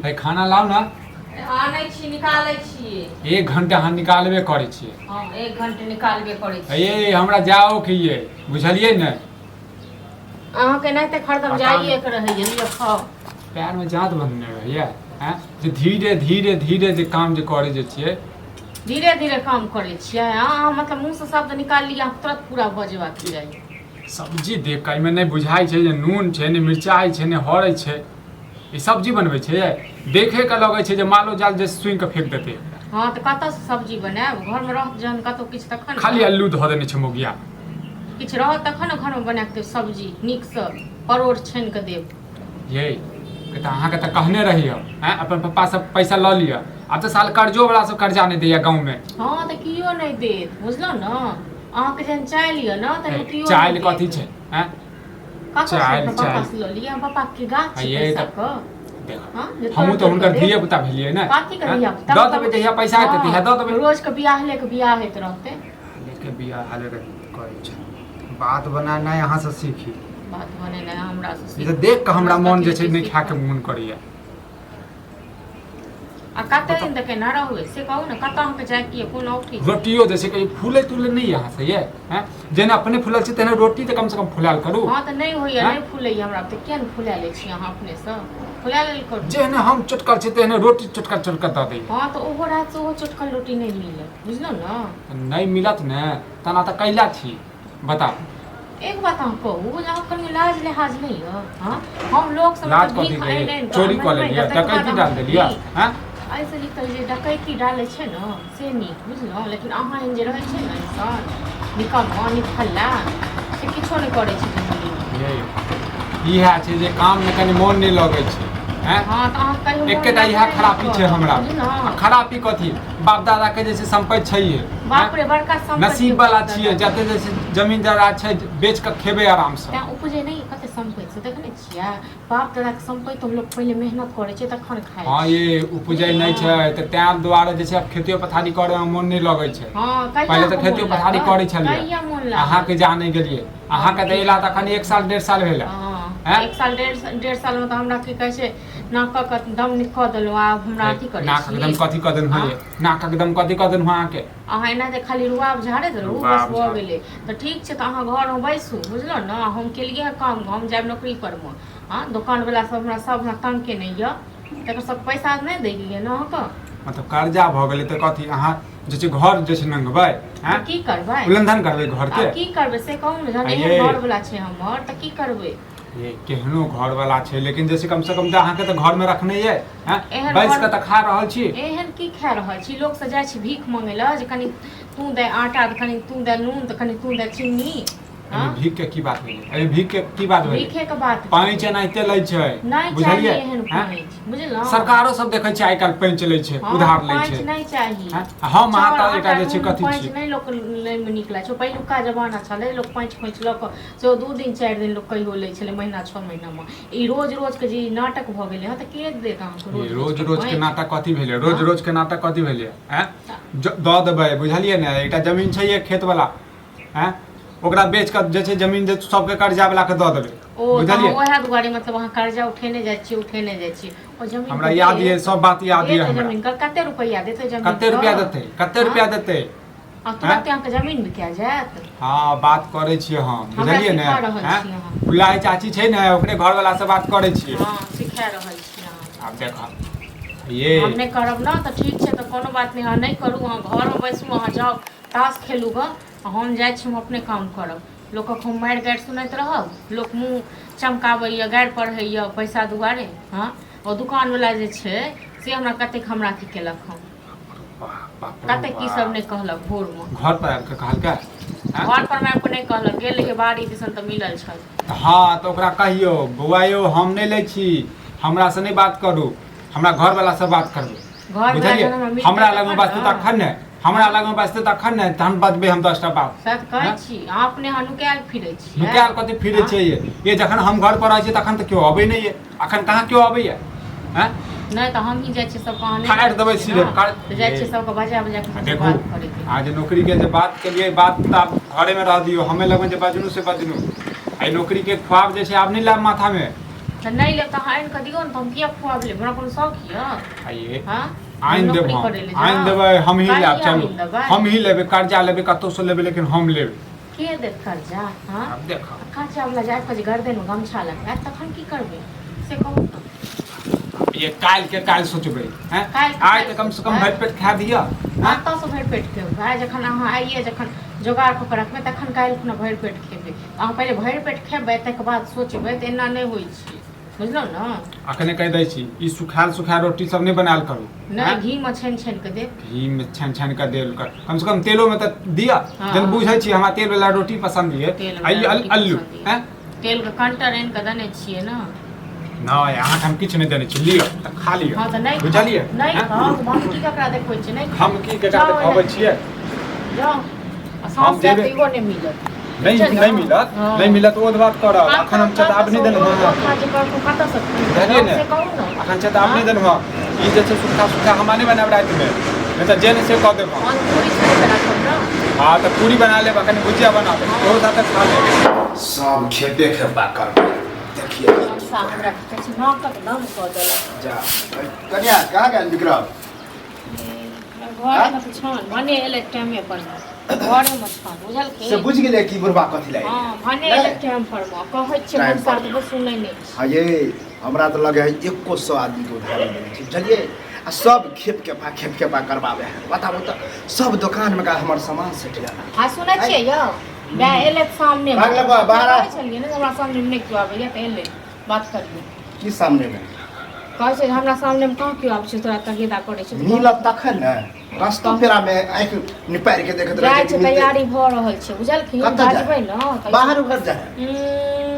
है खाना लाउ ने। आनै छी, निकालै छी। एक घंटा अहाँ निकालबे करै छियै। हँ, एक घंटे निकालबे करै छी। हे, हमरा जाओ के ये, बुझलियै ने? अहाँके एनाहिते हरदम पता जाइए के रहैए। लिअ, खाउ। पैरमे जाँत बन्हने रहैए, आँय, जे धीरे धीरे धीरे जे काम जे करै जे छियै। धीरे धीरे काम करै छियै अहाँ। मतलब मुँहसँ शब्द निकाल लिअ, अहाँके तुरंत पूरा भऽ जेबाक चाही। सब्जी देख कऽ एहिमे नहि बुझाइ छै जे नून छै, नहि मिरचाइ छै, नहि हरै छै। ई सब्जी बनबै छै? देखे के लगै छै जे मालो जाल जे सुनि कऽ फेंक देतै। हँ, तऽ कतऽसँ सब्जी बनायब? घरमे रहत जहन कतहु किछु तखन ने। खाली अल्लू धऽ देने छै मौगिया। किछु रहत तखन ने घरमे बना कऽ देब सब्जी नीकसँ, परोड़ छानि कऽ देब। ये तऽ अहाँके तऽ कहने रही हम, आँय, अपन पप्पा से पैसा लऽ लिअ। आब तऽ साल कर्जो वाला सब कर्जा नहि दैया गाँवमे। हँ, तऽ कियो नहि देत, बुझलहुँ ने? अहाँके जहन चालि यऽ ने, तहन कियो नहि चालि कथी देत। छै, आँय? कतऽसँ चालि, अपना पापा चालि। से लऽ लिअ? पापा के गाछ छै ये पैसा तऽ- के? देखो, हँ, जे हमहूँ तोड़ तऽ हुनकर तोड़ कऽ धिये देब। पुता भेलियै ने। कथी के आँय? धिया पुता? दऽ देबै जहिया पैसा हेतै तहिया दऽ देबै। रोज के बियाह ले के बियाह होइत रहतै। लेके बियाह हाले के करै छै। बात बनेनाइ अहाँसँ सीखी। बात बनेनाइ हमरा से ई सीख। तऽ देख कऽ हमरा रोज मोन कथी जे छै की नहि खायके सीखब? मोन करैया। आ कते दिन तक एना रहबै से कहू ने? कतऽ अहाँके जाइके यऽ? कोन ऑफिस? रोटियो जे छै कहियो फूलै तूलै नहि अहाँ से ये? हैं, जेना अपने फूलल छै तेना रोटी तऽ कमसँ कम फुलायल करू। हँ, तऽ नहि होइया। हैं? नहि फूलैया हमरा तऽ किया ने फुला लै छी अहाँ? अपनेसँ फुला लेल करू। जेहने हम चोटकल छी तेहने रोटी चोटकल चोटकल दऽ दैया। हँ, तऽ ओहो रातिसँ ओहो चोटकल रोटी नहि मिलत, बुझलहुँ ने? नहि मिलत ने, तना तऽ कैला छी, बताउ। एक बात अहाँ कहू जे अहाँ कनि लाज लिहाज नहि यऽ? हँ, हम लोक सब लाज मतलब कथी भीख के? आनि आनि कऽ चोरी कऽ माँगि माँगि लेलियै, कऽ, तकर डकैती बाद डाल अहाँ देलियै, भीख। हँ? एहिसँ नीक तऽ जे डकैती डालै छै ने से नीक, बुझलहुँ? लेकिन अहाँ एहन जे रहै छै ने इंसान निकम्मा निठल्ला, से किछो नहि करै छै जिन्दगीमे। ये इएह छै जे काममे कनि मोन नहि लगै छै, हैं? हँ, तऽ अहाँ कहियो मोन एकेटा इएह लगबे नहि खरापी छै करत, हमरा। बुझलहुँ? आ खरापी कथी? बाप दादा के जे छै सम्पत्ति छैहे। बाप रे, बड़का सम्पत्ति। नसीब वाला छियै, जते जे छै जमीन जायदाद छै, बेच कऽ खेबै आरामसँ। तैं उपजे नहि कते सम्पत्ति से देखने छियै? बाप दादाके सम्पत्ति हम लोक पहिले मेहनत करै छै तखन खाइ हँ छै। ये, उपजै नहि छै तऽ तैं दुआरे जे छै आब खेतियो पथारी करैमे मोन नहि लगै छै। हँ, कहिया पहिले तऽ अहाँके खेतियो मोन पथारी लागल? करै छलियै। कहिया मोन लागल? अहाँके जा नहि गेलियै, अहाँके तऽ एला तऽ अखन एक साल डेढ़ साल भेलै। हँ। हैं? एक साल डेढ़ सालमे तऽ हमरा की कहै छै नाकक दम कऽ देलहुँ, आब हमरा अथी करै नाकक छी। दम कथी कऽ देलहुँ? हँ? ये नाकक दम कथी कऽ देलहुँ अहाँके? अहाँ एना जे खाली रुआब झाड़ैत रहू, बस रुआब भऽ झाड़। गेलै। तऽ ठीक छै, तऽ अहाँ घरमे बैसू, बुझलहुँ ने? हम केलियै हँ काम, हम जायब नौकरी परमे। हँ, दोकानवला सब हमरा सब हमरा तंग केने यऽ, तकर सब पैसा नहि दै यऽ ने अहाँके? मतलब कर्जा भऽ गेलै तऽ कथी अहाँ जे छै घर जे छै नंगबै? तऽ आँय? की करबै? उल्लंघन करबै घर के? आब की करबै से कहू ने? जहन आ एहन ये घरवला छै हमर तऽ की करबै? ये केहनो घर वाला छै, लेकिन जैसे कम से कम तऽ अहाँके तऽ घर में रखने ये, हैं? एहन बैस घर कऽ तऽ खा रहल छी। एहन की खा रहल छी? लोकसँ जाइ छी भीख मङ्गै लए जे कनि तू दे आटा, तऽ कनि तू दे नून, तऽ कनि तू दे चिन्नी। एहिमे हँ, भीख के की बात भेलै? एहिमे भीख के की बात भेलै? भीखेके बात पैंच भेलै। एनाहिते लै छै। नहि चाही बुझलियै? एहन हैं? पैंच, बुझलहुँ? सरकारो सब देखै छै आइ काल्हि पैंच लै छै, हँ, उधार लै पैंच छै। नहि चाही। हैं? आ हम अहाँ चाउर तऽ एकटा आटा जे छै नून कथी पैंच छी? नहि लोक लैमे नीक लागै छै। पहिलुका जमाना छलै, लोक पैंच खोंचि लऽ कऽ से 2 दिन 4 दिन लोक कहियो लै छलै, महीना 6 महीनामे। ई रोज रोजके जे ई नाटक भऽ गेलै हँ, तऽ के देत अहाँके ये रोज रोज रोजके रोज के पैंच? नाटक कथी भेलै? रोज हँ, रोज के नाटक कथी भेलै? आँय, दऽ देबै, बुझलियै ने? एकटा जमीन छै ये खेत वाला, आँय, ओकरा बेच कऽ जे छै जमीन जे सबके कर्जा वाला के दऽ देबै। ओ तऽ अहाँ बुझलियै? ओएह दुआरे मतलब अहाँ कर्जा उठेने जाइ छियै, उठेने जाइ छियै। ओ जमीन हमरा के याद ये देत, सब बात याद ये देत हमरा। जमीन के कते रुपैआ देतै जमीन कते के? रुपया देतै? कते हँ, रुपया देतै? आ आँय? तुरन्ते अहाँके जमीन बिका जायत। हँ, बात करै छियै हम, हमरा बुझलियै ने? सिखा रहल आँय, छी अहाँ। फुलाही चाची छै ने, ओकरे घरवला से बात करै छियै। हँ, सिखा रहल छी अहाँ। आब देखब ये। हम नहि करब ने तऽ ठीक छै, तऽ कोनो बात नहि। अहाँ नहि करू, अहाँ घरमे बैसू, अहाँ जाउ ताश खेलू गऽ, आ हम जाइ छी, हम अपने काम करब। लोकक हम मारि गारि सुनैत रहब? लोक मुँह चमकाबैए, गारि पढ़ैए पैसा दुआरे। हँ, ओ दोकानवला जे छै से हमरा कतेक हमरा अथी केलक हँ, कतेक की सब नहि कहलक भोरमे। घर पर आबि कऽ कहलकै? घर पर आबि कऽ नहि कहलक, गेल रहियै बाड़ी दिसन तऽ मिलल छल। हँ, तऽ ओकरा कहियौ, बौआ यौ, हम नहि लै छी, हमरासँ नहि बात करू, हमरा घरवलासँ बात करबै। घरवला बुझलियै? जहन हमरा मिलतै हमरा लगमे तखन बजतै ने। तखन ने, हमरा लगमे बजतै तखन ने, तहन बजबै हम 10टा बात। सएह तऽ कहै छी, अहाँ अपने अहाँ नुकायल फिरै छियै। नुकायल कथी फिरै हँ? छै ये? ये जखन हम घर पर रहै छियै तखन तऽ केओ अबै नहि ये, अखन कहाँ केओ अबैया? हैं? नहि तऽ हमही जाइ छियै सबके, अहाँ नहि फाड़ि रहै देबै छियै सीधे ने फाड़ि तऽ जाइ ये। छियै सबके बजा बजा कऽ आ सबसँ देखू, बात करैके। अहाँ जे नौकरीके जे बात केलियै, बात तऽ आब घरेमे रह दियौ। हमे लगमे जे बजनू से बजनू। एहि नौकरीके ख्वाब जे छै आब नहि लायब माथामे। तऽ नहि लेब तऽ अहाँ आनि कऽ दियौ ने, तऽ हम किया खुआब लेब? हमरा कोनो शौक यऽ? आइए हँ, आनि देब नौकरी हम करै लए आनि जाउ। देबै, हमही काल्हि लेब। चलू, आनि देबै। हमही लेबै, कर्जा लेबै, कतहुसँ लेबै, लेकिन हम लेबै। के देत कर्जा? हँ, आब देखऽ, कर्जा वाला जाय कऽ जे गर्दन मे गमछा लगायत तखन की करबै, से कहू ने। ये काल्हि के काल्हि सोचबै हैं। काल्हि के आइ काल्हि तऽ कम से कम सोचबै। भरि पेट खा दिअ हैं। कतऽसँ भरि पेट खेबै भाय? जखन अहाँ आइए जखन जोगाड़ कऽ के रखबै तखन काल्हि खुना भरि पेट खेबै। अहाँ पहिले भरि पेट खेबै, ताहिके बाद सोचबै। तऽ एना नहि होइ छै, बुझलहुँ ने? अखने कहि दै छी, ई सुखायल सुखायल रोटी सब नहि बनायल करू। नहि हैं? घी मे छानि छानि कऽ देब। घी मे छानि छानि कऽ देल कर, कम से कम तेलो मे तऽ दिअ। हाँ। जन बुझै छी, हमरा तेल वाला रोटी पसंद ये। तेल आ ई वाला रोटी अल्लू पसन्द ये। हैं। तेल के कंटर आनि कऽ देने छियै ने? नहि, अहाँके हम किछु नहि देने छी। लिअ तऽ खा लिअ। हँ, तऽ नहि बुझलियै? नहि हैं? खाउ तऽ हम की ककरा देखबै छियै? नहि हम की ककरा जाउ देखाबै एना। छियै? जाउ, आ साँझ हम जायत जेबै। तऽ इहो नहि मिलत। नहि। बुझलियै? नहि मिलत। हँ। नहि मिलत, ओ बात करब। अखन हम चेतावनी देलहुँ हँ। बुझलियै ने? से कहू ने। अखन चेतावनी देलहुँ हँ। ई जे छै सुखा सुखा हमरा नहि बनायब रातिमे, नहि तऽ जे नहि से कऽ देब हम। हम पूरी छानि कऽ राखब ने। हँ, तऽ पूरी बना लेब, अखन भुजिया बना देब, ओहो साथे खा लेब। सब खेपे खेपा करबै, देखिए। मनसा हमरा की कहै छै, नाकक दम कऽ देलक। जा कनिया, कहाँ गेल विक्रम? घरमे तऽ छन भने एलै टाइमे पर मे, घरेमे छन, बुझलखिन? से बुझि गेलै कि बुढ़बा कथी लागि। हँ, भने एलै टाइम पर मे। कहै छियै टाइम मनसा पर। तऽ सुनै नहि छै। हाँ ये, हमरा तऽ लगे है एको सौ आदमीके उधारी देने छै, बुझलियै? आ सब खेप खेपा खेप खेपा करबाबै है। बताबू तऽ, सब दोकानमे का हमर सामान सटि गेल। आ सुनै छियै यौ, माय एलै तऽ सामने भाग ले बा, बाहर आ। कहै छलियै ने जे हमरा सामने नहि केओ आबैया, तऽ एलै, बात करियौ। की सामनेमे? कहै छै जे हमरा सामने मे कहाँ केओ आबै छै, तोरा तगेदा करै छै। मिलत तखन ने, रस्तो पेरामे आँखि निपारि के देखैत रहै जाइ छै छै कि मिलतै। तैयारी भऽ रहल छै, बुझलखिन? कतऽ जाइ? बाजबै ने तऽ बाहर उहर जाइ?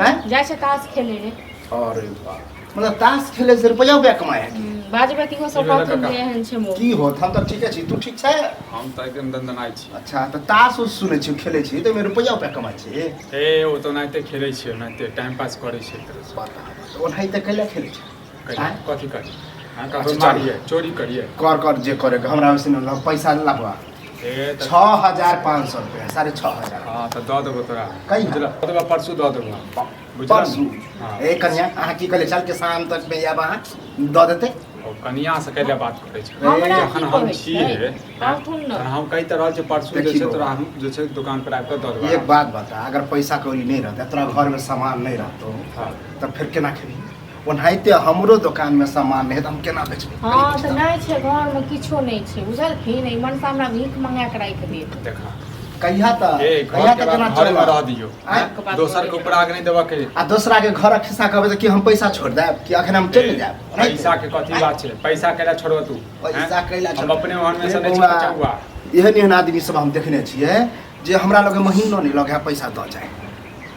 आँय? जाइ छै ताश खेले रे। अरे बाप, मतलब ताश खेले से रुपया उपया कमाए है की? बाजबै तऽ इहो सब की भेलै कहथिन काका? जे एहन छै मोह। की होत, हम तऽ ठीके छी, तू ठीक छै? हम तऽ एकदम दनदनाइ छी। अच्छा, तऽ ताश उस सुनै छी खेलै छी, तऽ ओहिमे रुपया उपया कमाइ छी? ए, ओ तऽ ओनाहिते खेलै छियै, ओनाहिते टाइम पास करै छियै एक तरहसँ। बता, तऽ ओनाहिते कैला खेलै छै? कहिया? आँय? कथी करी? अहाँ ककरो अच्छा, चल। मारियै, चोरी करियै? कर कर, जे करे के, हमरा ओइसे नहि पैसा लाबा। ए तऽ 6500 रुपया, 6500। हँ, तऽ दऽ देबो तोरा। कहिया? बुझल, दऽ देबो, परसू दऽ देबो, बुझल? परसू? हँ। ए कन्या, अहाँ की कहले चल के शाम तक में आयब, अहाँ दऽ देतै। ओ कनिया से कैला बात करै छै? हमरा जखन की हम कहै छियै, छै? कहथुन ने। तहन हम कहि तऽ रहल छियै, परसू जे देखी छै बौआ। तोरा हम जे छै दोकान पर आबि कऽ दऽ देबो। एक बात बता, अगर पैसा कौड़ी नहीं रहतै, तोरा घर में सामान नहीं रहतो, हँ। तऽ फेर केना खेबही? ओनाहिते हमरो दोकान में सामान नहीं है तऽ हम केना बेचबै? हँ, कनि तऽ बुझ। नहि छै घरमे, किछो नहि छै, बुझलखिन? ई मनसा हमरा भीख मंगा कऽ राखि देत। देखा। कहिया तऽ ए कहिया घर के तऽ केना बात घरे में चलबा? रह दियौ। आँय? बात दोसर के ऊपर आग नहीं देबऽ के। आ दोसरा के घरक खिस्सा कहबै तऽ की हम पैसा छोड़ि देब कि अखन हम चलि जायब? पैसा के कथी बात छै? पैसा कैला छोड़ब तू? पैसा कैला हम छोड़ब? अपने ओहन में से ए नहीं छी बौआ, बचौआ। एहन एहन आदमी सब हम देखने छियै जे हमरा लगे महीनो नहि लगे पैसा दऽ जाय,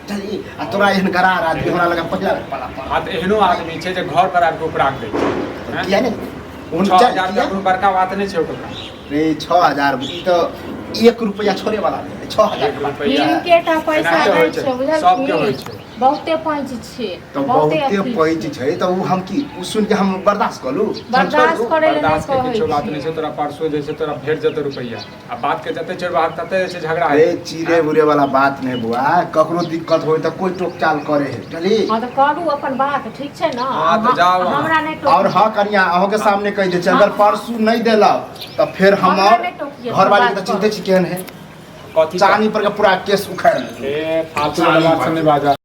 बुझलिही? आ तोरा एहन गरार आदमी हमरा लगे पहिला बेर पला पड़ा। हाँ, तऽ एहनो आदमी छै जे घर पर आबि कऽ उपराग दै छै, हैं? किया नहि हुन छह चल, हजार किया? रुपया कोनो बड़का बात नहि छै ओकरा। रे, 6000 ई तऽ एक रुपया छोड़े वाला नहि, 6000 एक रुपैया। हिनके टा पैसा एनाहिते नहि होइ छै छै, बुझलखिन? सबके होइ छै। बहुते पैंच छै। तऽ बहुते अथी पैंच छै, तऽ ओ हम की ओ सुनि के हम बर्दाश्त कऽ लू? हम छोड़ि बर्दाश्त दू? करै लए नहि बर्दाश्त के कहै किछो बात नहि छियै। छै। तोरा परसू जे छै तोरा भेट जेतौ रुपैआ, आ बात के जते चोरबा तते जे छै झगड़ा अरे हेतै। चिड़े उड़े वाला बात नहीं बुआ, ककरो दिक्कत होय तऽ कोई टोक चाल करे है, बुझली? हँ, तऽ करू अपन बात, ठीक छै ने? हँ, तऽ जाउ अहाँ। हमरा नहि टोकू। और हाँ कनिया, अहूँ के सामने कहि दै छी, अगर परसू नहीं देलक तऽ फेर हमरा हमर नहि टोकिए, घरवाली के बात तऽ चिन्हते छी केहन है। कथी? चानी पर के पूरा केस उखाड़ि लेतै। ए, फालतू वाला बात सब नहि बाजऽ।